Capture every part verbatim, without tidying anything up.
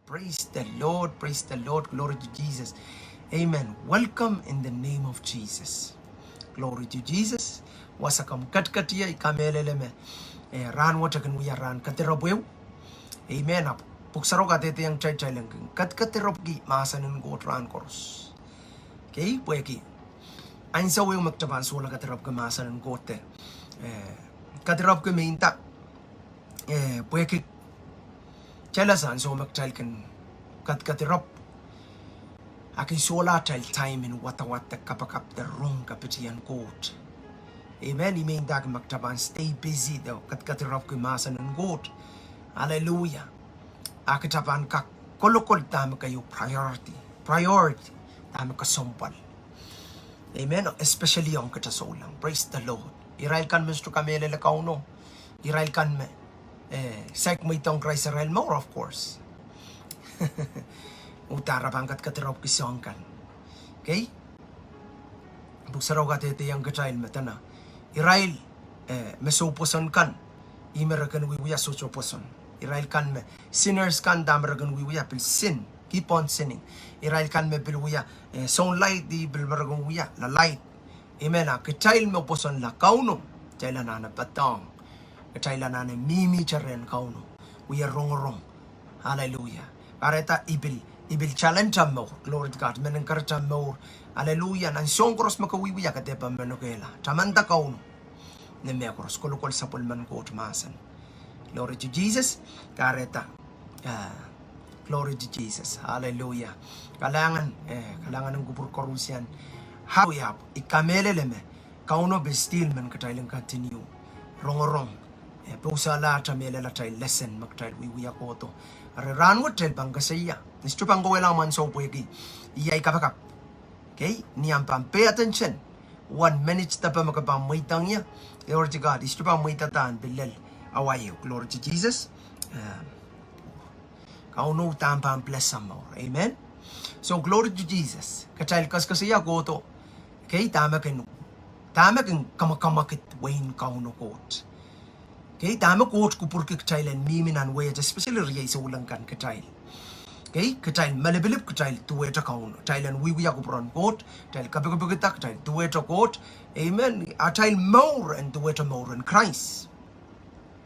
Praise the Lord, praise the Lord, glory to Jesus. Amen. Welcome in the name of Jesus. Glory to Jesus. Wasa komw ketiket ie, I kamehlele me, eh, rahnwet e kin wia rahn kedirepw ehu. Amen. Ahpw Pwuhk Sarawi kadehdehiong kitail en kin ketiket, ketiket, ketiket mahsen en Koht rahn koaros. Okay, pwehki ansou ehu me kitail pahn solahr kedirepwki mahsen en Koht, eh, kedirepwki me inda, eh, pwehki kitail ese ansou me kitail kin ketiket, kedirepw, a kin solahr atail time en wadawad de kapakap de rong kapitien Koht. Amen. Ih me indahki me kitail pahn stay busy de ketiket, kedirepwki mahsen en Koht. Hallelujah. A kitail pahn kak kolokol dahme keieu priority, priority dahme kesempwal. Amen. Especially ong kitail souleng. Praise the Lord. Irail kan me sohte kamehlele Kauno, irail kan me, eh, saik mweidohng Krais arail mour, of course, uhdahn re pahn ketiket, kedirepwki soahng kan. Okay? Pwuhk Sarawi kadehdehiong kitail me dene irail, eh, me soupwoson kan, ih me re kin wiewia sohte pwoson. Irail kan me sinners kan, dahme re kin wiewia, pil sin, keep on sinning. Irail kan me pil wia, eh, sounlaid, ih pil me re kin wia lalaid. Amen. A kitail me pwosonla Kauno, kitail anahne patohng, kitail anahne mihmihte rehn Kauno, wia rongorong. Hallelujah. Kahrehda I pil, I pil challenge atail mour. Glory to God. Meninkerte mour. Hallelujah. Nan soahng koaros me ke wiewia, ke dehr pahn manokehla. Tamanda Kauno ni mehkoaros, kolokol sapwellimen Koht mahsen. Glory to Jesus. Kahrehda, ah, glory to Jesus. Hallelujah. Kalahngan, eh, kalahngan en kupwur koaruhsie. Hallelujah. I kamehlele me Kauno pil still men kitail en continue rongorong, eh, pousehla atail mehlel, atail lesson me kitail wiewia kohdo. Eri rahnwet kitail pahn koasoia, I sohte pahn kohwei lamwan soh pwehki ih ahi kapakap. Okay, ni omw pahn pay attention, one minute depe me ke pahn mweidohng ie, Lord God, I sohte pahn mweidada en pil lel awa ehu. Glory to Jesus. Um, Kauno uhdahn pahn bless atail mour. Amen. So glory to Jesus. Kitail koaskoasoia kohdo. Okay, dahme kin, dahme kin kamwakamwakid wehin Kauno Koht. Okay, dahme Koht kupwurki kitail en mihmi nan wehi, especially riei souleng kan kitail. Okay, kitail malipilip, kitail duwehte Kauno, kitail en wiewia kupwuren Koht, kitail kepikipikda, kitail duwehte Koht. Amen. Atail mour en duwehte mour en Krais.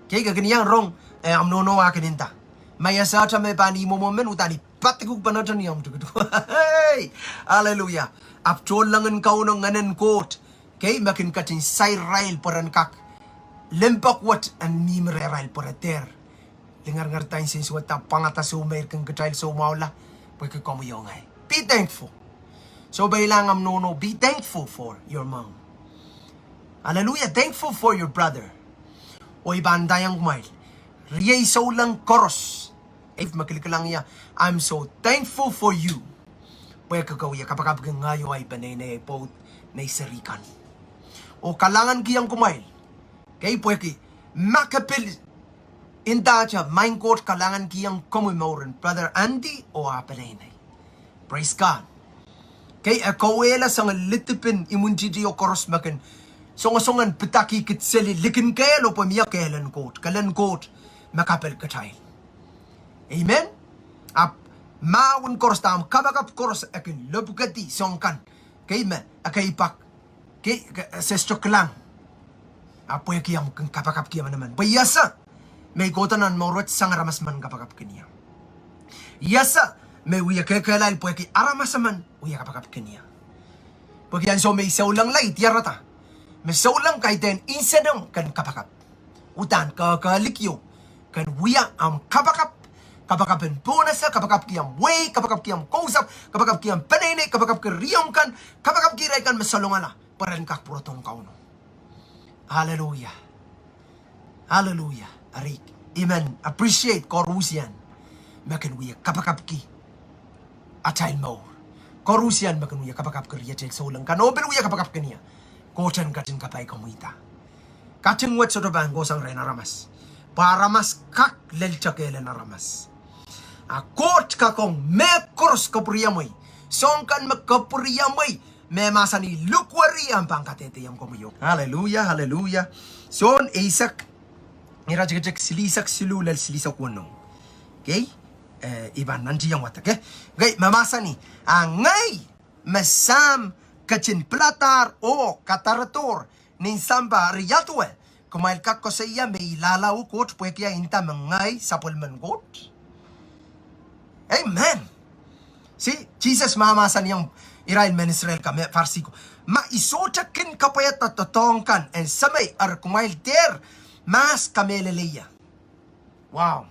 Okay, ke kin iang rong, eh, omw nohno ah kin inda. Ma I esehte me pahn ih mwomwen men, uhdahn I padikuk pahn ete ni omw tikitik. Hey, hallelujah. Ahpw tohnlengen Kauno, Ngehnen Koht, okay, me kin ketin sair irail pwe ren kak limpoak wet en mihmi rehrail pwe re dehr lingeringerda, nsensuwedda, pwangada soumeirkin kitail soumwahula pwehki komwi oh ngehi. Be thankful. Sohpeilahng omw nohno, be thankful for your mom. Hallelujah, thankful for your brother. Oh I pahn ndaiong kumwail, riei souleng koaros, ehi me kilikilang ie, I'm so thankful for you. Pwehki ke wie kapakapki ngehi oh ahi peneinei, pwoud, nei seri kan. Oh kalahngankihong kumwail. Okay, pwehki ma ke pil indahte, maing Koht kalahngankihong komwi mouren Brother Andy oh ah peneinei. Praise God. Okay, e kauwehla soangen lidipin imwintihti oh koaros me kin songosong en pidakihkid seli likin kehl oh pwe mie kehlen Koht, kehlen Koht me kapel kitail. Amen. Ahpw mahwen koaros, dahmw kapakap koaros e kin lopwukedi soahng kan, okay, me ekei pak, okay, ke, se sohte kilang. Ahpw pwehki omw kin kapakapki emenemen. Pwe I ese me I kohdo nan mour wet sang aramas emen kapakapkin ie. I ese me wie kehkehlail pwehki aramas emen wie kapakapkin ie. Pwehki ansou me I soulengla I diarada me souleng kaidehn inseneng ken kapakap. Uhdahn kehkehlik ieu ken wia omw kapakap, kapakap en pohnese, kapakapki omw wehi, kapakapki omw kousapw, kapakapki omw peneinei, kapakapki riomw kan, kapakapki irail kan me salongala pwe ren kak pwurodohng Kauno. Hallelujah. Hallelujah. Eri I men appreciate koaruhsie me kin wie kapakapki atail mour. Koaruhsie me kin wie kapakapki riatail souleng kan oh pil wie kapakapkin ie. Koht en ketin kapai komwihda. Kating wet sohte pahn kohsang rehn aramas, pwe aramas kak lel tekehlen aramas. A Koht kak ong mehkoaros kapwuriamwei, soahng kan me kapwuriamwei, me mahsanih lukweri, ahmw pahn kadehdehiong komwi oh. Hallelujah, hallelujah. Sohn eisek, iretikitik silihsek siluh lel silihsek weneu. Okay? eh, I pahn nantihong wadek, eh? Okay, me mahsanih, a ngehi me Sahm ketin piladahr oh kadarodohr nin sampah, eri ia duwe? Kumwail kak koasoia me I lahlahwe Koht pwehki I nda me ngehi sapwellimen Koht? Amen. See, Sises mahmahsanihong irail mehn Israel kan, mehn Farisi ko, ma I sohte kin kapwaiada doadoahk kan en Semei, eri kumwail dehr mahs kamehleleia. Wow.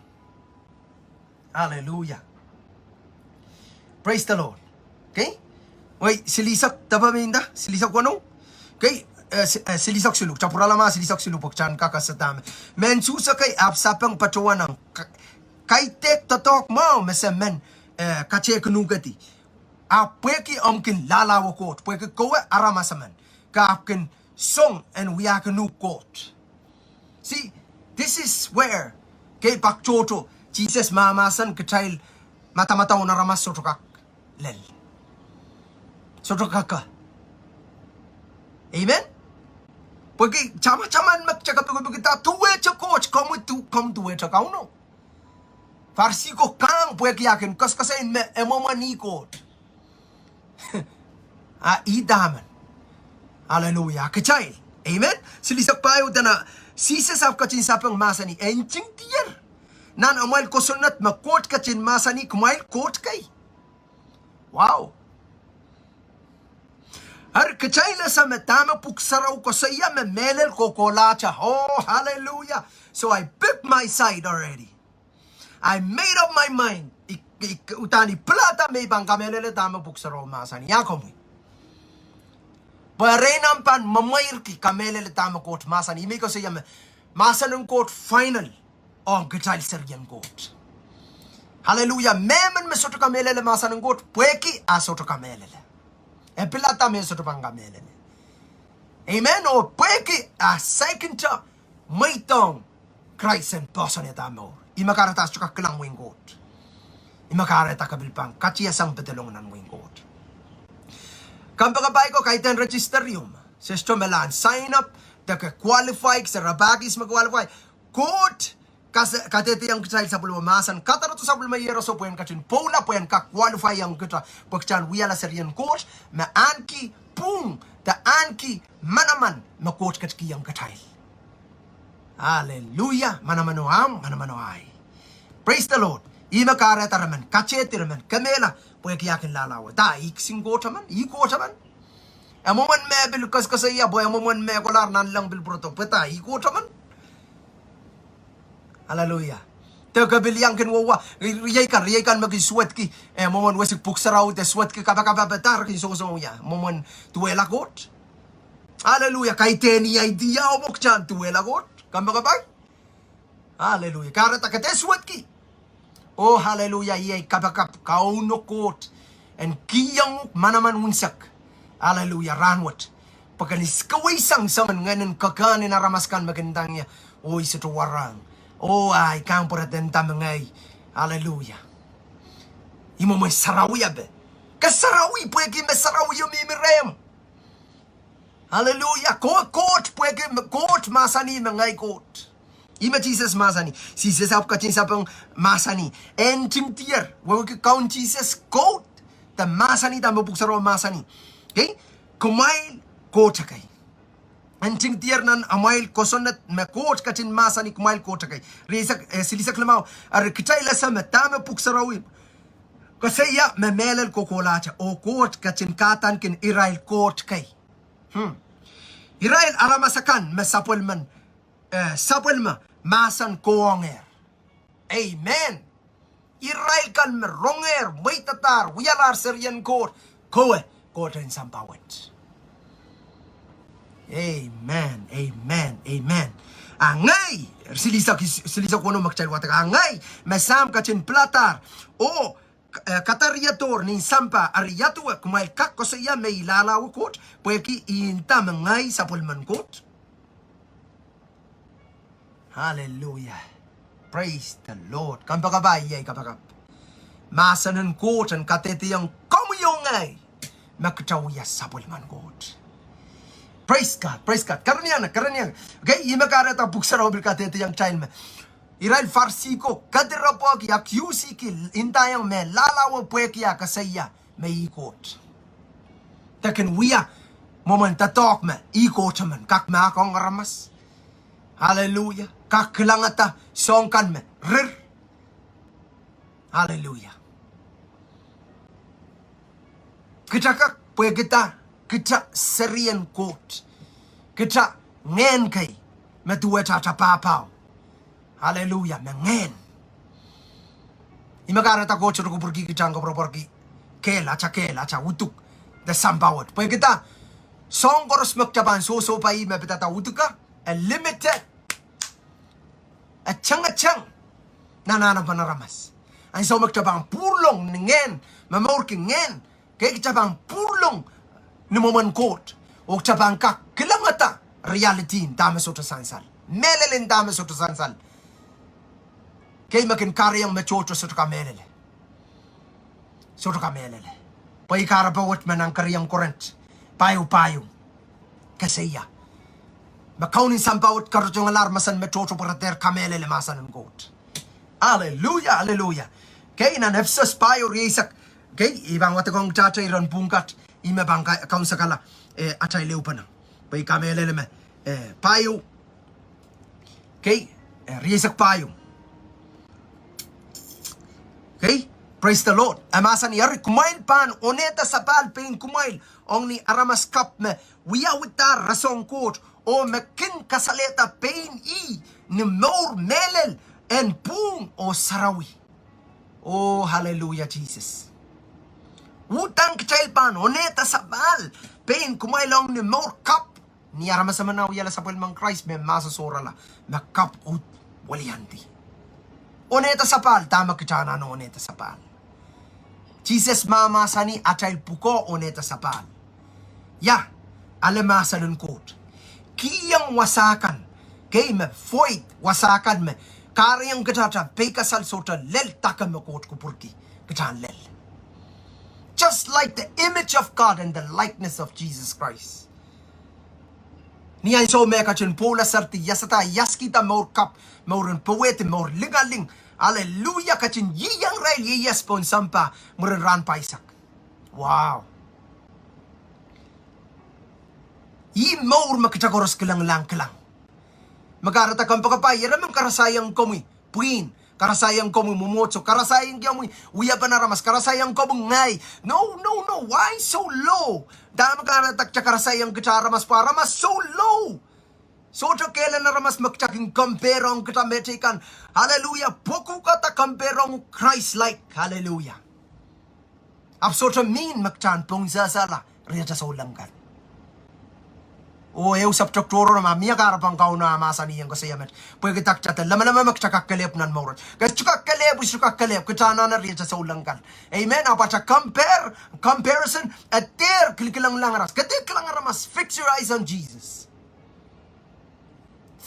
Hallelujah. Praise the Lord. Okay? Wei, silihsek, depe me I nda, silihsek weneu. Okay? Eh, si-, eh, silihsek siluh, tapwurala ma silihsek siluh pwe kitail en kak ese dahme. Mehn Suhs kei ahpw sapeng patohwan ong, ka-, kaidehk doadoahk mwahu me se men, eh, katehkin uhkedi. Ahpw pwehki omw kin lahlahwe Koht, pwehki kowe aramas emen, ke ahpw kin song en wiahkin uhk Koht. See, this is where, okay, pak tohto, Sises mahmahsen kitail, madamadaun aramas sohte kak lel. Sohte kak. Amen? Pwehki tamataman me kitail kapikipikda duwehte Koht, komw du-, komw duwehte Kauno. Farisi ko kang pwehki e kin koasoakoasoia me e mwomwen ih Koht. A ih dahmen. Hallelujah. Kitail. Amen. Silihsek pahieu dene, Sises ahpw ketin sapeng mahsanih, e ntingdier nan amwail kosonned me Koht ketin mahsanih kumwail koht kei. Wow. Eri kitail ese me dahme Pwuhk Sarawi koasoia me mehlel kohkohlahte. Oh, hallelujah. So I pick my side already. I made up my mind. I, i, udahn I pilada me I pahn kamehlele dahme Pwuhk Sarawi mahsanih. Ia komwi? Pwe erein omw pahn mwemweirki kamehlele dahme Koht mahsanih, I men koasoia me mahsen en Koht final ong kitail serien Koht. Hallelujah. Mehmen me sohte kamehlele mahsen en Koht, pwehki a sohte kamehlele. E pilada me sohte pahn kamehlele. Amen. Oh pwehki a saikinte mweidohng Krais en poahsoanehda mour. Ih me kahrehda e sohte kak kilang wehin Koht. Ih me kahrehda ke pil pahn katiasang pedolong nan wehin Koht. Kompoakepahi ko, kaidehn register ieu me se sohte me lahn sign up, de ke qualify, se rapahkis me qualify. Koht kadehdehiong kitail sapwellime mahsen, kadarodo sapwellime ieroso pwehn ketin pwoula pwehn kak qualify ong kitail pwe kitail en wiahla serien Koht, me ahneki pwung, de ahneki manaman me Koht ketikihong kitail. Hallelujah. Manamano ahmw, manamano ahi. Praise the Lord. Ih me kahrehda re men kadehdi, re men kemehla, pwehki e kin lahlahwe. Da, ih kisin Koht emen, ih Koht emen. E mwomwen me pil koasoakoasoia pwe e mwomwen me kolahr nanleng pil pwurodo, pwe da, ih Koht emen. Hallelujah. De ke pil iang kin wehwe, riei kan, riei kan me kin suwedki, eh, mwomwen wesik Pwuhk Sarawi de suwedki kapakap, pwe da re kin songosong ia, mwomwen duwehla Koht. Hallelujah. Kaidehn idea o pwe kitail en duwehla Koht. Kompoakepahi. Hallelujah. Kahrehda ke dehr suwedki. Oh, hallelujah. Iei kapakap, Kauno Koht en kihong uhk manaman unsek. Hallelujah. Rahnwet. Pwe ke en iskawei sang soangen ngehnen kekehn en aramas kan me kin ndahng ie, oh, I sohte warohng. Oh, ahi, I kang pwurodo, nda me ngehi. Hallelujah. Ih mwomwen sarawi ape. Ke sarawi pwehki me sarawio mihmi rehmw. Hallelujah. Kowe Koht pwehki me Koht mahsanih me ngehi Koht. Ih me Sises mahsanih. Sises ahpw ketin sapeng mahsanih, e ntingdier, wehwehki Kaun Sises Koht, de mahsanih dahme Pwuhk Sarawi mahsanih. Okay? Kumwail koht kei. E ntingdier nan amwail kosonned me Koht ketin mahsanih kumwail koht kei. Riei, eh, silihsek limau. Eri kitail ese me dahme Pwuhk Sarawi koasoia me mehlel kohkohlahte, oh Koht ketin kahdaneki irail koht kei. Irail aramas akan me sapwellimen, eh, sapwellime mahsen kohiengehr. Amen. Irail kan me rongehr, mweidadahr, wialahr serien Koht, kowe Koht en sampah wet. Amen, amen, amen. A ngehi, silihsek, silihsek weneu me kitail wadek, a ngehi me Sahm ketin piladahr oh, eh, kadariadohr nin sampah, eri ia duwe? Kumwail kak koasoia me I lahlahwe Koht pwehki I nda me ngehi sapwellimen Koht? Hallelujah. Praise the Lord. Kompoakepahi, iei kapakap. Mahsen en Koht en kadehdehiong komwi oh ngehi me kitail wia sapwellimen Koht. Praise God, praise God. Kerenieng, kerenieng. Okay, ih me kahrehda Pwuhk Sarawi pil kadehdehiong kitail me Irail Parisi ko kediropwki, accuse-ki, ndaiong me lalawe pwehki ah koasoia me ih Koht. De kin wia mwomwen doadoahk me ih Koht emen, kak mahkohng aramas. Aleluia. Kak kilangada soahng kan me rir. Aleluia. Kita kak, pwehki kita, kita serien Koht. Kita ngehn kei me duwehte ata pahpao. Aleluia, me ngehn. Ih me kahrehda Koht sohte kupwurki kita en koapworopworki kehl, ata kehl, ata uduk de sampah wet. Pwehki kita, soahng koaros me kita pahn sohsohpai me pidada uduka, e limited, e tengeteng nan anahnepen aramas. Ansou me kita pahn pwurlong ni ngehn me mourki ngehn, kei, kita pahn pwurlong ni mwomwen Koht, oh kita pahn kak kilangada reality en dahme sohte sansal, mehlel en dahme sohte sansal. Kei, me kin kahrehiong me tohto sohte kamehlele. Sohte kamehlele. Pwe ih kahrepe wet me nan keriau en Korint pahieu pahieu koasoia me kaunen sampah wet karutungoalahr mahsen me tohto pwe re dehr kamehlele mahsen en Koht. Aleluia, aleluia. Kei, nan Episos pahieu rieisek, kei, I pahn wadekohng kita iren pwuhng kat, ih me pahn ka-, kaunsekala, eh, atail ehupene. Pwe I kamehlele me, eh, pahieu, kei, eh, rieisek pahieu. Kei, praise the Lord. E mahsanih, eri kumwail pahn onehda sapahl pein kumwail ong ni aramas kapw me wiawidahr rasehng Koht, oh me kin kasalehda pein ih ni mour mehlel en pwuhng oh sarawi. Oh, hallelujah, Jesus. Uhdahn kitail pahn onehda sapahl pein kumwail ong ni mour kapw. Ni aramas emen wiahla sapwellimen Krais me mahso sohrala, me kapw uhd weliandi. Onehda sapahl, dahme kita anahne onehda sapahl? Jesus mahmahsanih atail pwukoa onehda sapahl. Ia, ale mahsen en Koht. Kihong wasa kan, kei, me void wasa kan me kahrehiong kita ata peikasal sohte lel dahke me Koht kupwurki kita en lel. Just like the image of God and the likeness of Jesus Christ. Ni ansou me ketin pwoula serdi, iasada, iaskihda mour kapw, mour en powehdi, mour lingaling. Aleluia, ketin ieiang irail ieias pohn sampah mwurin rahn pahisek. Wow. Ih mour me kita koaros kilanglahng kilang. Me kahrehda kompoakepahi, ire men karasaiong komwi pwihn, karasaiong komwi mwomwohdiso, karasaiong komwi wiepen aramas, karasaiong komwi ngehi. No, no, no, why so low? Dahme kahrehda kita karasaiong kita aramas, pwe aramas so low. Sohte kehl en aramas me kita kin compare ong kita mehteikan. Hallelujah. Pwukoa kak compare ong Christ-like. Hallelujah. Ahpw sohte mihmi me kita en pwung sehsehla riatail souleng kan. Oh, ehu sub-tohtohrohr me mie kahrepen Kauno ah mahsanihong koasoia met, pwehki kita de lemeleme me kita kak kelehpw nan mour wet. Ke sohte kak kelehpw, sohte kak kelehpw, kita anahne riatail souleng kan. Amen. Ahpw ata compare, comparison, e dehr kilkilanglahng aramas. Ke dehr kilang aramas, fix your eyes on Jesus.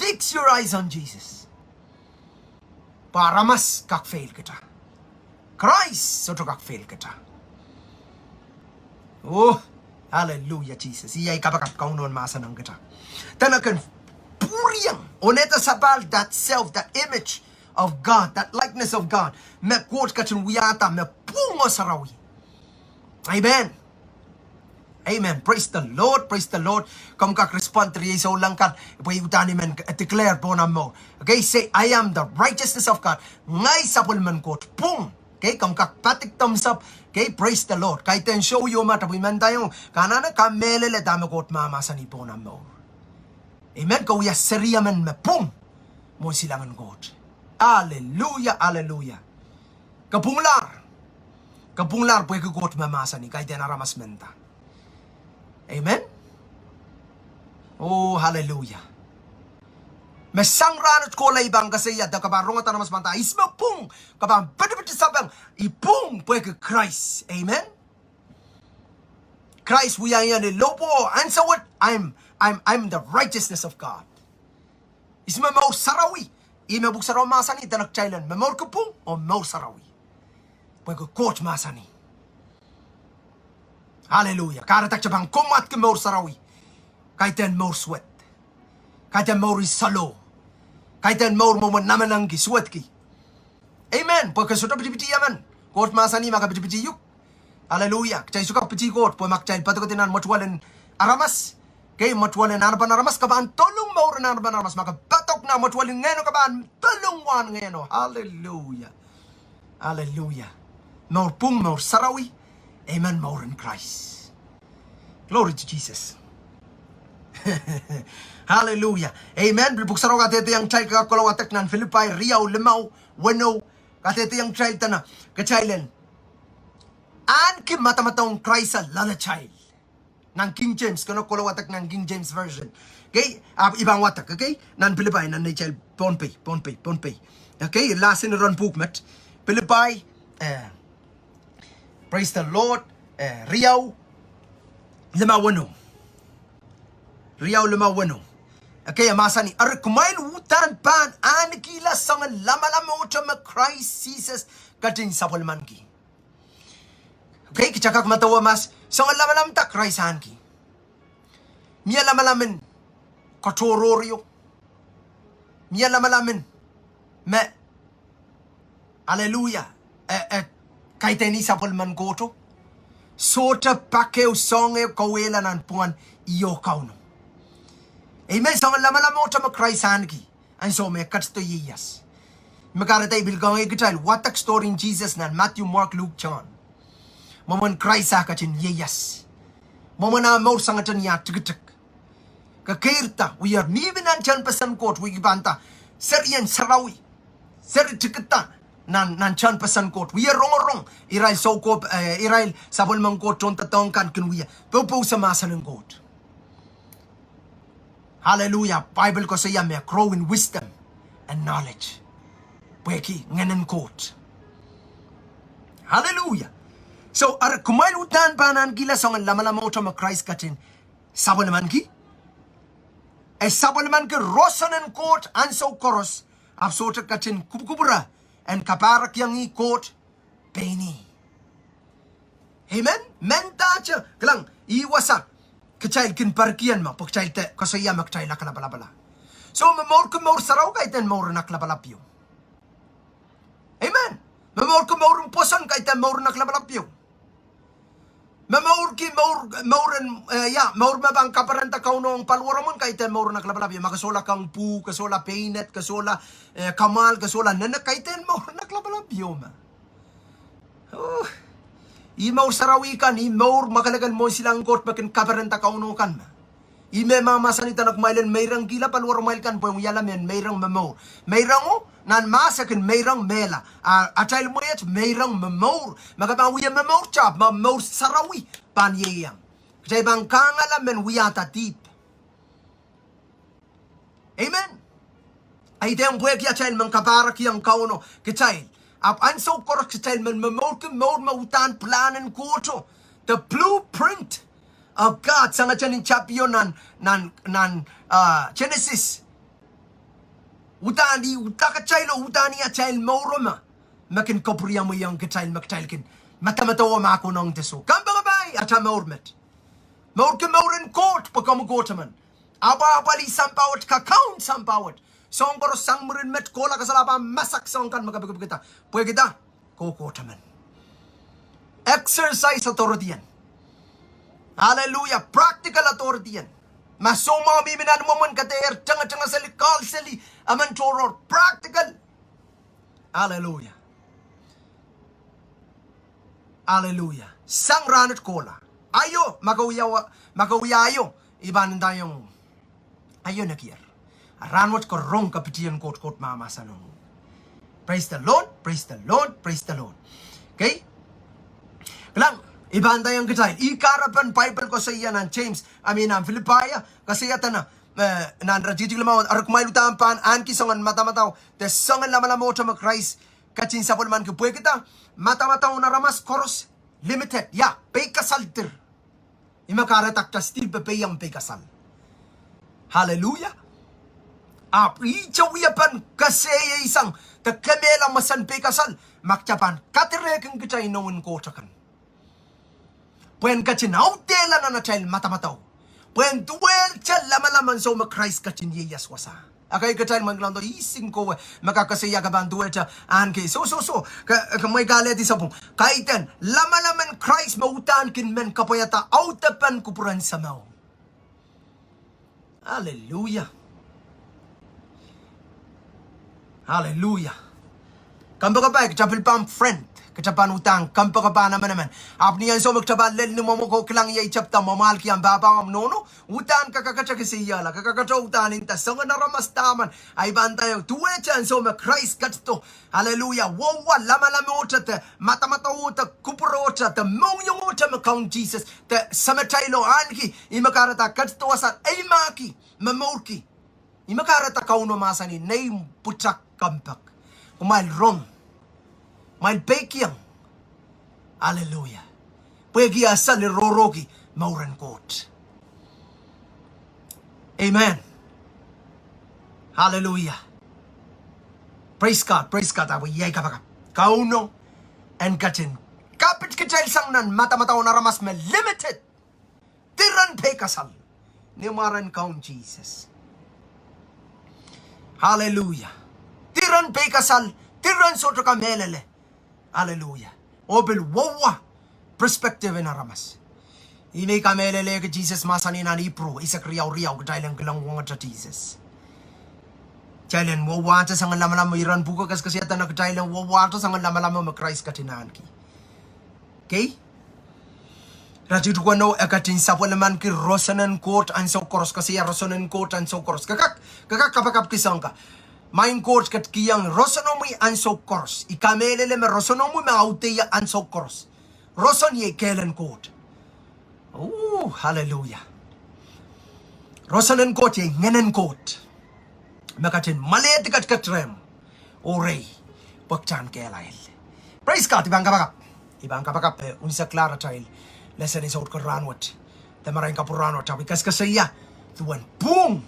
Fix your eyes on Jesus. Pwe aramas kak fail kita. Krais sohte kak fail kita. Oh, hallelujah, Jesus. Iei ai kapakap Kauno en mahsanihong kita. Dene kin pwuriong, onehda sapahl, that self, that image of God, that likeness of God, me Koht ketin wiahda me pwung oh sarawi. Amen. Amen. Praise the Lord. Praise the Lord. Komw kak respond riei souleng kan, pwe uhdahn I men declare pohn omw mour. Okay, say, I am the righteousness of God. Ngehi sapwellimen Koht. Pwung. Okay, komw kak padik thumbs up. Okay, praise the Lord. Kaidehn show ieu me tapwi mendaiong, ke anahne kamehlele dahme Koht mahmahsanih pohn omw mour. Amen. Ke wia seriemen me pwung mwohn silangin Koht. Hallelujah, hallelujah. Ke pwunglahr. Ke pwunglahr pwehki Koht me mahsanih, kaidehn aramas menda. Amen. Oh, hallelujah. Me sang rahnwet kohla I pahn koasoia, de ke pahn rongada aramas manda, ihs me pwung, ke pahn pitipiti sapeng, I pwung pwehki Krais. Amen. Krais wiahiong ni lohpwuo ansou wet, I'm, I'm, I'm the righteousness of God. Ihs me mour sarawi? Ih me Pwuhk Sarawi mahsanih, dene kitail en momourki pwung oh mour sarawi. Pwehki Koht mahsanih. Hallelujah. Kahrehda kita pahn kommwadki mour sarawi, kaidehn mour suwed, kaidehn mour en saloh. Kaidehn mour mwomwen namenengki, suwedki. Amen. Pwe ke sohte pitipiti emen. Koht mahsanih ma ke pitipiti uhk. Aleluia. Kitail sohte kak piti Koht, pwe ma kitail poadokedi nan mwetuwel en aramas, kei, mwetuwel en anahnepen aramas, ke pahn dolung mour en anahnepen aramas. Ma ke poadok nan mwetuwel en Ngehno, ke pahn dolung wahn Ngehno. Aleluia. Aleluia. Mour pwung, mour sarawi. Amen. Mour en Krais. Glory to Jesus. Aleluia. Amen. Pil Pwuhk Sarawi kadehdehiong kitail, ke kak kohla wadek nan Filipai riau limau weneu, kadehdehiong kitail dene kitail en ahneki madamadau en Krais loalatail. Nan King James, ke kohla wadek nan King James Version. Kei, ahpw I pahn wadek, okay? Nan Filipai, nan neitail Pohnpei, Pohnpei, Pohnpei. Okay, lasin iren pwuhk met. Filipai, eh, praise the Lord, eh, riau limau weneu. Riau limau weneu. Okay, e mahsanih, eri kumwail uhdahn pahn ahnekihla soangen lamalamwohte me Krais Sises ketin sapwellimaniki. Okay, kitail kak medewe ma soangen lamalam da Krais ahneki. Mie lamalam en katohrohrio. Mie lamalam en me, aleluia, e, e, kaidehn ih sapwellimen Kohto. Sohte pak ehu soahng ehu kauwehla nanpwungen ih oh Kauno. Amen. Soangen lamalamwohte me Krais ahneki ansou me e ketido ieias. Me kahrehda I pil kangoange kitail wadek story en Sises nan Matthew, Mark, Luke, John. Mwomwen Krais eh ketin ieias. Mwomwen ah mour sangete ni ah tikitik. Ke keirda, wia mihmi nan tehnpesen Koht, wia kipanta, serien sarawi, seri tikida nan, nan tehnpesen Koht, wia rongorong irail soukohp, eh, irail sapwellimen Koht tohndoadoahk kan kin wia popohsa mahsen en Koht. Aleluia. Bible koasoia me grow in wisdom and knowledge. Pwehki Ngehn en Koht. Aleluia. So, eri kumwail uhdahn pahn ahnekihla soangen lamalamwohte me Krais ketin sapwellimaniki. E sapwellimaniki roson en Koht ansou koaros, ahpw sohte ketin kupwukupwure en kapahrekiong ih Koht pein ih. Amen. Mendahte, kilang, ih wasa kitail kin perkihong ma, pwe kitail de koasoia me kitail aklapalapala. So, me mourki mour sarawi kaidehn mour en aklapalap ieu. Amen. Me mourki mour en pwoson kaidehn mour en aklapalap ieu. Me mourki mour, mour en, eh, ia, mour me pahn kaperenda Kauno ong paliweromwen kaidehn mour en aklapalap ieu. Ma ke sohla kang pwuh, ke sohla peinet, ke sohla, eh, kamwahl, ke sohla nene, kaidehn mour en aklapalap ieu me. Oh. Ih mour sarawi kan, ih mour mwakelekel mwohn silangin Koht me kin kaperenda Kauno kan me. Ih me mahmahsanih dene kumwail en meirengkihla paliweromwail kan pwe wiahla mehn meirong me mour. Meirongo, nan mahs e kin meirong mehla. A, atail mweht meirong me mour. Ma ke pahn wia me mour, ahpw me mour sarawi pahn ieiang. Kitail pahn kangala mehn wiahda dihp. Amen. Idehn pwehki atail men kapahrekiong Kauno kitail. Ahpw ansou koaros kitail men momourki mour me uhdahn pilahn en Kohto. The blueprint of God, sangete nin tapio nan, nan, nan, ah, Genesis. Uhdahn ih udahn kitail oh uhdahn ih atail mour me, me kin kapwuriamweiong kitail me kitail kin medemedewe ma konehng de soh. Kompoakepahi atail mour met. Mourki mour en Koht pwe komw Koht emen. Apwahpwalih sampah wet, kakaun sampah wet. Soahng koaros sang mwurin met, kohla kasal ah pahn masak soahng kan me ke pikipikada. Pwehkida, ke Koht emen. Exercise authority en. Aleluia. Practical authority en. Ma soumwahu mihmi nan imwomwen, ke dehr tengetenge seli, kahl seli emen tohrohr. Practical. Aleluia. Aleluia. Sang rahnwet kohla. Aio, ma ke wia, ma ke wia aio, I pahn ndaiong aio nekier. A rahnwet ke rong kapitien Koht, Koht mahmahsanihong. Praise the Lord, praise the Lord, praise the Lord. Okay? Kilang, I pahn ndaiong kitail, ih kahrepen Bible koasoia nan James, I mean, nan Filipai, koasoia dene, eh, nan iretikitik limau, eri kumwail uhdahn pahn ahneki soangen madamadau de soangen lamalamwohte me Krais ketin sapwellimaniki. Pwehkida, madamadau en aramas koaros limited, ia, peikasal dir. Ih me kahrehda kitail still pepeiong peikasal. Aleluia. Ahpw ihte wiepen kesehie sang de kemehla mesen peikasal, ma kitail pahn kadirehkin kitail inoun Koht akan. Pwehn ketin audehla nan atail madamadau. Pwehn duwehte lamalam ansou me Krais ketin ieias wasa. Ekei kitail mwein kilang do ihs en kowe me kak koasoia ke pahn duwehte ahneki. So, so, so, ke, ke mwein kalehdi sapwung. Kaidehn, lamalam en Krais me uhdahn kin men kapwaiada audepen kupwuren Sahmo. Aleluia. Aleluia. Kompoakepahi, kita pil pahn friend, kita pahn uhdahn kompoakepahn emenemen. Ahpw ni ansou me kita pahn lel ni mwomwe ko, kilang iei tepda mwamwahlki ahmw pahpa, ahmw nohno, uhdahn ke kakete kisehla, ke kakete uhdahn nda soangen aramas dah men, ahi pahn nda ieu duwehte ansou me Krais ketido. Aleluia. Wohwa lamalamehte de madamadauhte, kupwurohte de mohngiongehte me Kaun Sises de Samatailo ahneki, ih me kahrehda ketido wasa, eimahki, momourki. Ih me kahrehda Kauno mahsanih, nei pwutak, kompoak. Kumwail rong. Kumwail peikiong. Aleluia. Pwehki e sali rohrohki mouren Koht. Amen. Aleluia. Praise God, praise God, ahpw iei kapakap. Kauno en ketin kapit kitail sang nan madamadau en aramas me limited. Diren peikasal ni mwaren Kaun Sises. Aleluia. Diren peikasal, diren sohte kamehlele. Aleluia. Oh pil wohwa perspective en aramas. Ih me I kamehlelehki Sises mahsanih nan Ipru eisek riau riau, kitail en kilang wongete Sises. Kitail en wohwate sang lamalam, iren pwuko koasoakoasoia dene kitail en wohwate sang lamalam me Krais ketin ahneki. Kei? Iretikitik weneu, e ketin sapwellimaniki roson en Koht ansou koaros, koasoia roson en Koht ansou koaros. Ke kak, ke kak kapakapki soang ka. Maing Koht, ketikihong rosonomwi ansou koaros. I kamehlele me rosonomwi me audeie ansou koaros. Roson iei kehlen Koht. Oh, aleluia. Roson en Koht iei Ngehn en Koht me ketin mwalehdi ketiket rehmw oh rehi pwe kitail en kehlail. Praise God, I pahn kapakap. I pahn kapakap pwe unseklahr atail lesen en Sounkomouro rahnwet de marain kapwurahn wet, ahpw I koasoakoasoia duwen pwuhng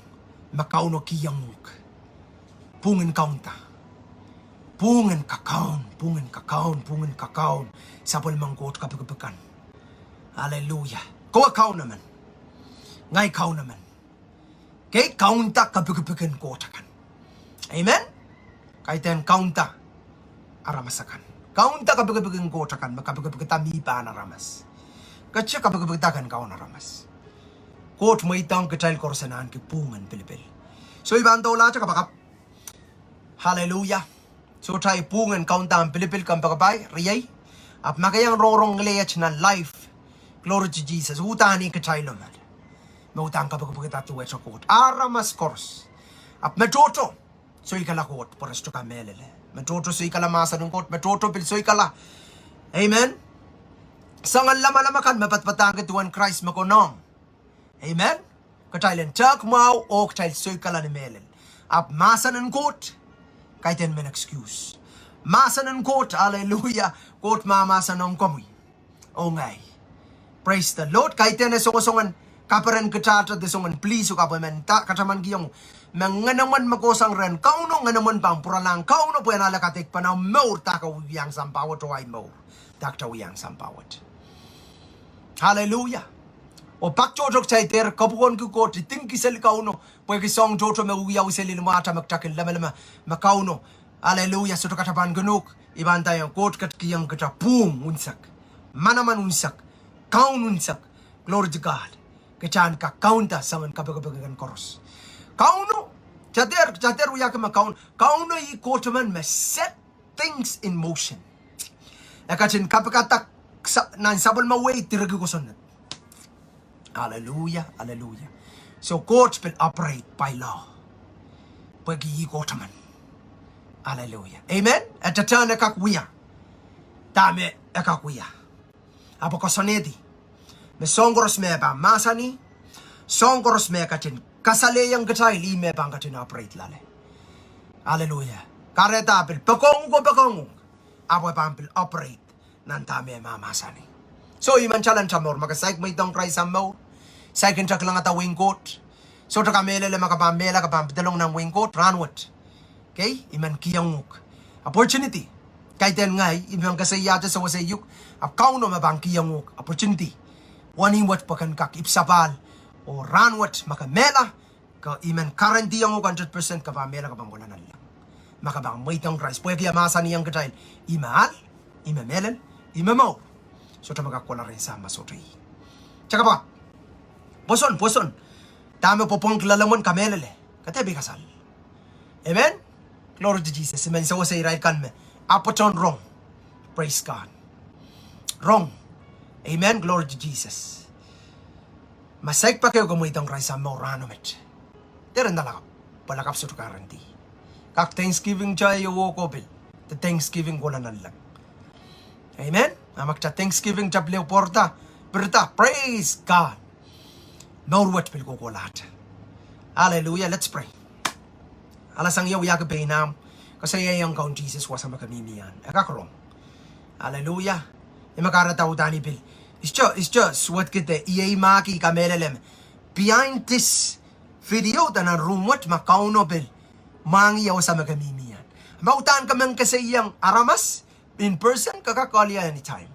me Kauno kihong uhk. Pwuhng en kaunda. Pwuhng en kakaun, pwuhng en kakaun, pwuhng en kakaun. Sapwellimen Koht kepikipik kan. Aleluia. Kowe kaun emen. Ngehi kaun emen. Kei, kaunda kepikipik en Koht akan. Amen. Kaidehn kaunda aramas akan. Kaunda kepikipik en Koht akan me kepikipikda mi pahn aramas. Kete kepikipikda ken kaun aramas. Koht mweidohng kitail koaros en ahneki pwuhng en pilipil. So I pahn doulahte kapakap. Aleluia. Sohte ahi pwuhng en kaunda ahmw pilipil, kompoakepahi, riei. Ahpw ma ke iang rongorong ngileiet nan life. Glory to Jesus. Uhdahn ih kitail emen me uhdahn kepikipikda duwehte Koht. Aramas koaros. Ahpw me tohto soikala Koht pwe re sohte kamehlele. Me tohto soikala mahsen en Koht, me tohto pil soikala. Amen. Soangen lamalam akan me padapadahngki duwen Krais me konehng. Amen. Kitail en tehk mwahu oh kitail soikala ni mehlel. Ahpw mahsen en Koht, kaidehn men excuse. Mahsen en Koht, aleluia, Koht mahmahsen ong komwi oh ngehi. Praise the Lord. Kaidehn e songosongen kaperen kitailda de soangen plihsuk, ahpw e men nda, katamankihong me Ngehnomwen me kohsang rehn Kauno, Ngehnomwen pahn pwuralahng Kauno pwe en ale kadeikpen omw mour, dahkot wiahiong sampah wet oh ahi mour, dahkot wiahiong sampah wet. Aleluia. Oh pak tohto kitail dehr kapwukoahki Koht, idingki seli Kauno, pwehki soahng tohto me wiawi seli ni mwahte me kita kin lemeleme me Kauno, aleluia, sohte kak pahn kin uhk. I pahn nda iang Koht ketikihong kita pwuhng unsek, manaman unsek, kaun unsek. Glory to God. Kita en kak kaunda soangen kepikipik kan koaros. Kauno, kita dehr, kita dehr wiahki me Kaun, Kauno ih Koht emen me set things in motion. E ketin kapikada nan sapwellime wehi direki kosonned. Aleluia, aleluia. So Koht pil operate by law pwehki ih Koht emen. Aleluia. Amen. E tehtehn e kak wia dahme e kak wia. Ahpw e koasoanehdi me soahng koaros me e pahn mahsanih, soahng koaros me e ketin kasalehiong kitail, ih me e pahn ketin operate loale. Aleluia. Kahrehda pil poakohng uhk oh poakohng uhk, ahpw e pahn pil operate nan dahme e mahmahsanih. So I men challenge mour, ma ke saik mweidohng Krais ahmw mour, saik nta kilangada wehin Koht, sohte kamehlele, ma ke pahn mehla ke pahn pedolong nan wehin Koht rahnwet. Kei, I men kihong uhk opportunity. Kaidehn ngehi, I men koasoiahte sewese uhk, ahpw Kauno me pahn kihong uhk opportunity, wenihmwet, pwe ken kak ipwsapahl. Oh rahnwet ma ke mehla, Ke, I men guarantee ong uhk hundred percent ke pahn mehla, ke pahn kohla nanleng. Ma ke pahn mweidohng Krais, pwehki e mahsanihong kitail, I me ahl, I me mehlel, I me mour. Sohte me kak kohla rehn Sahm me sohte ih. Kitail kapakap. Pwoson, pwoson. Dahme pwopwongki loalomwen, kamehlele. Ke dehr pil kasal. Amen. Glory to Jesus. I men sewese irail kan me ah patohwan rong. Praise God. Rong. Amen. Glory to Jesus. Ma saik pak ehu ke mweidohng Krais ahmw mour rahno met, dehr nda lakapw, pwe lakapw sohte guarantee. Kak Thanksgiving kitail oh ko pil, de Thanksgiving kohla nanleng. Amen. A ma kitail Thanksgiving kitail pil ehu pwoarda, pirida, praise God. Mour wet pil kohkohlahte. Hallelujah. Let's pray. Alasang ie, wiahki pein ahmw, koasoiaiong Kaun Sises wasa me ke mihmi ahn, e kak rong. Hallelujah. Ih me kahrehda udahn I pil, I sohte, I sohte suwedki de iei mahk I kamehlele me behind this video de nan room wet ma Kauno pil mwahngih ie wasa me ke mihmi ahn. Ma udahn ke men koasoiaiong aramas in person, ke kak call ie anytime.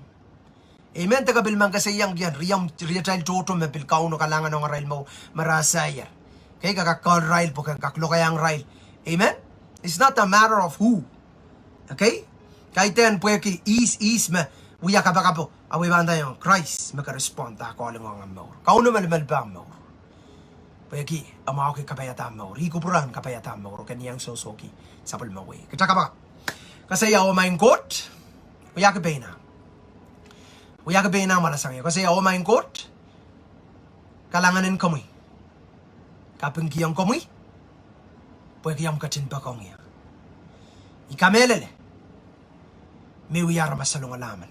Amen. De ke pil men koasoiaiong kien riatail tohto me pil Kauno kalahngan ong arail mour me re esaier, kei, ke kak call irail pwe ke kak lokaiahng irail. Amen. It's not a matter of who. Okay. Kaidehn pwehki ihs ihs me wia kapakapo, ahpw I pahn ndaiong Krais me ke respond ah calling ong ahmw mour. Kauno melimelipe ahmw mour. Pwehki e mwahuki kapaiada ahmw mour. Ih kupwuren kapaiada ahmw mour, oh ke iang sohsohki sapwellime wehi. Kitail kapakap. Koasoia, oh maing Koht, wiahki pein ahmw. Wiahki pein ahmw alasang ie. Koasoia, oh maing Koht, kalahngan en komwi, kapingkihong komwi pwehki omw ketin poakohng ie. I kamehlele me wia aramas salongala men.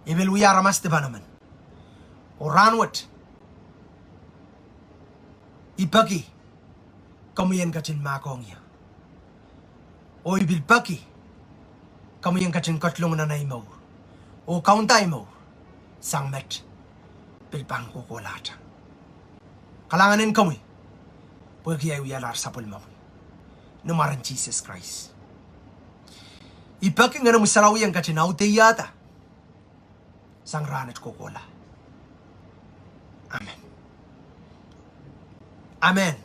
E pil wia aramas dipan emen. Oh rahnwet I peki komwi en ketin mahkohng ie. Oh I pil peki komwi en ketin ketlong nan ahi mour oh kaunda ahi mour sang met pil pahn kohkohlahte. Kalahngan en komwi pwehki ahi wialahr sapwellimomwi. Ni mwaren Sises Krais I peki Ngehnomwi Sarawi en ketin audehda sang rahnwet kohkohla. Amen. Amen.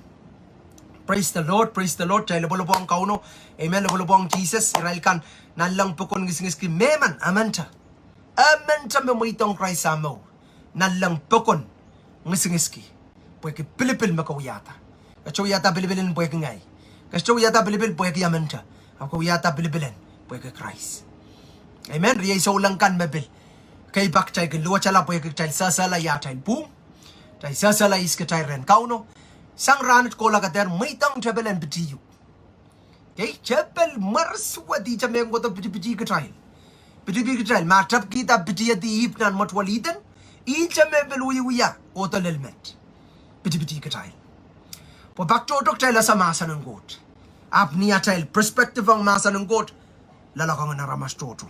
Praise the Lord, praise the Lord. Kitail lopwolopwohng Kauno. Amen. Lopwolopwohng Sises. Irail kan nanleng pokon ngisingiski, mehmen, emente, emente me mweidohng Krais ah mour, nanleng pokon ngisingiski pwehki pilipil me ke wiahda. Ke sohte wiahda pilipil en pwehki ngehi. Ke sohte wiahda pilipil pwehki emente. Ahpw ke wiahda pilipil en pwehki Krais. Amen. Riei souleng kan me pil, kei, pak kitail kin luwetala pwehki kitail sehsehla ia atail pwung, kitail sehsehla ihs kitail rehn Kauno, sang rahnwet kohla ke dehr mweidohng tepel en pitih uhk. Kei, tepel mweresuwed, ihte me kohdo pitipitih kitail. Pitipitih kitail. Ma tepkihda pitihedi Ihp nan mwetuwel Ihden, ihte me pil wiewia kohdo lel met. Pitipitih kitail. Pwe pak tohto kitail ese mahsen en Koht. Ahpw ni atail perspective ong mahsen en Koht, loalokong en aramas tohto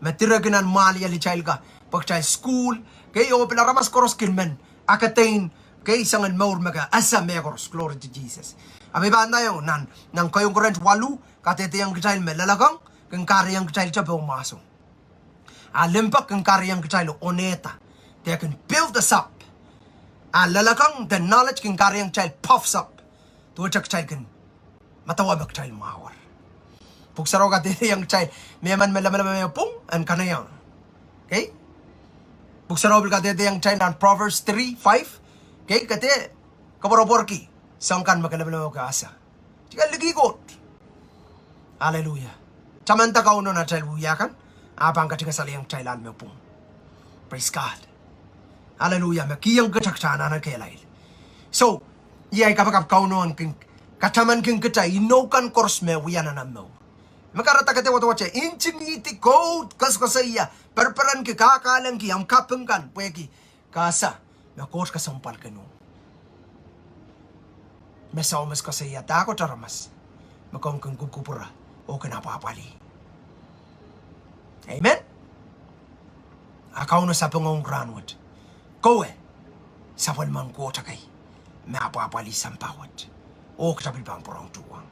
me direki nan mwahliel itail ka, pwe kitail sukuhl, kei, oh pil aramas koaros kin men akedein, kei, soangen mour me ke ese mehkoaros. Glory to Jesus. Ahpw I pahn ndaiong nan, nan Kaun Korint waluh, kadehdehiong kitail me loalokong kin kahrehiong kitail tepel oh mwahso. A limpoak kin kahrehiong kitail onehda. They can build us up. A loalokong de knowledge kin kahrehiong kitail puffs up. Duwehte kitail kin medewe me kitail mwahuer. Pwuhk Sarawi kadehdehiong kitail, mehmen me lemeleme mehpwung en kanaiehng. Kei? Pwuhk Sarawi pil kadehdehiong kitail nan Proverbs three five. Kei, ke dehr koapworopworki soahng kan me ke lemeleme ke ese. Kitail likih Koht. Hallelujah. Tamanda Kauno nan atail wia kan, a pahn katingasalehiong kitail ahl me pwung. Praise God. Hallelujah. Me kihong kitail kitail anahne kehlail. So, iei ahi kapakap, Kauno en kin katamankin kitail inou kan koaros me wia nan ahmw mour. Me kahrehda ke dehr wadewadek, ntingihdi Koht, koasokoasoia, perperenki, kahkahlengki ahmw kaping kan pwehki ke ese me Koht kesempwalkin uhk. Me sawas koasoia, dahkot aramas me komw kin kupwukupwure oh kin apwahpwalih. Amen. A Kauno sapeng ong rahnwet, kowe sapwellimen Koht ekei me apwahpwalih sampah wet. Oh kitail pil pahn pwurehng tuhwong.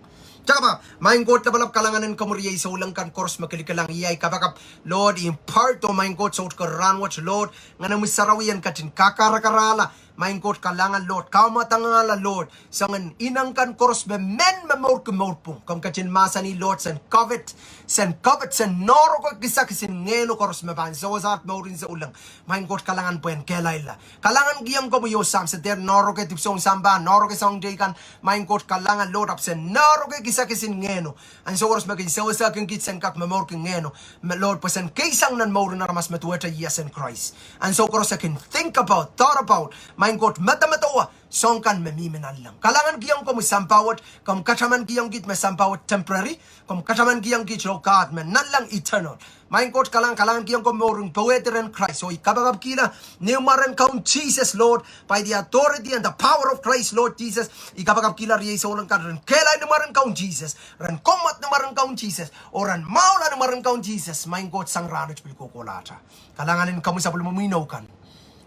Maing Koht Lapalap, kalahngan en komwi riei souleng kan koaros me kilikilang iei kapakap, Lord, impart, oh Maing Koht, soutko rahnwet, Lord, Ngehnomwi Sarawi en ketin kakarakarahla, Maing Koht, kalahngan, Lord, kamwadangala, Lord, soangen ineng kan koaros me men momourki mour pwung. Komw ketin mahsanih, Lord, sen covet, sen covet, sen noahrok kisakis en ngehno koaros me pahn sewese mouren souleng. Maing Koht, kalahngan pwehn kehlailla. Kalahngankihong komwi oh Sam, se dehr noahrok dipwisoun sampah, noahrok soahng teikan. Maing Koht, kalahngan, Lord, ahpw sen noahrok kisakis en ngehno. Ansou koaros me kin sewesehkin kiht sen kak momourki ngehno, Lord, pwe sen keisang nan mouren aramas me duwehte iasehn Krais. Ansou koaros e kin think about, thought about, Maing Koht, medemedewe soahng kan me mihmi nanleng. Kalahngankihong komwi sampah wet, komw katamankihong kiht me sampah wet temporary, komw katamankihong kiht, oh God, me nanleng, eternal. Maing Koht, kalahngan, kalahngankihong komwi mouren powehdi rehn Krais, oh I kapakapkihla ni mwaren Kaun Sises, Lord, by the authority and the power of Christ, Lord Jesus, I kapakapkihla riei souleng kan ren kehlail ni mwaren Kaun Sises, ren kommwad ni mwaren Kaun Sises, oh ren mwahula ni mwaren Kaun Sises, Maing Koht, sang rahnwet pil kohkohlahte. Kalahngan en komwi sapwellimomwi inou kan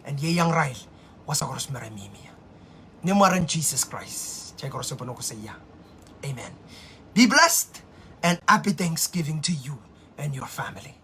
en ieiang irail wasa koaros me re mihmi ie. Ni mwaren Sises Krais, kitail koaros sohte pwehn koasoia, amen. Be blessed and happy Thanksgiving to you and your family.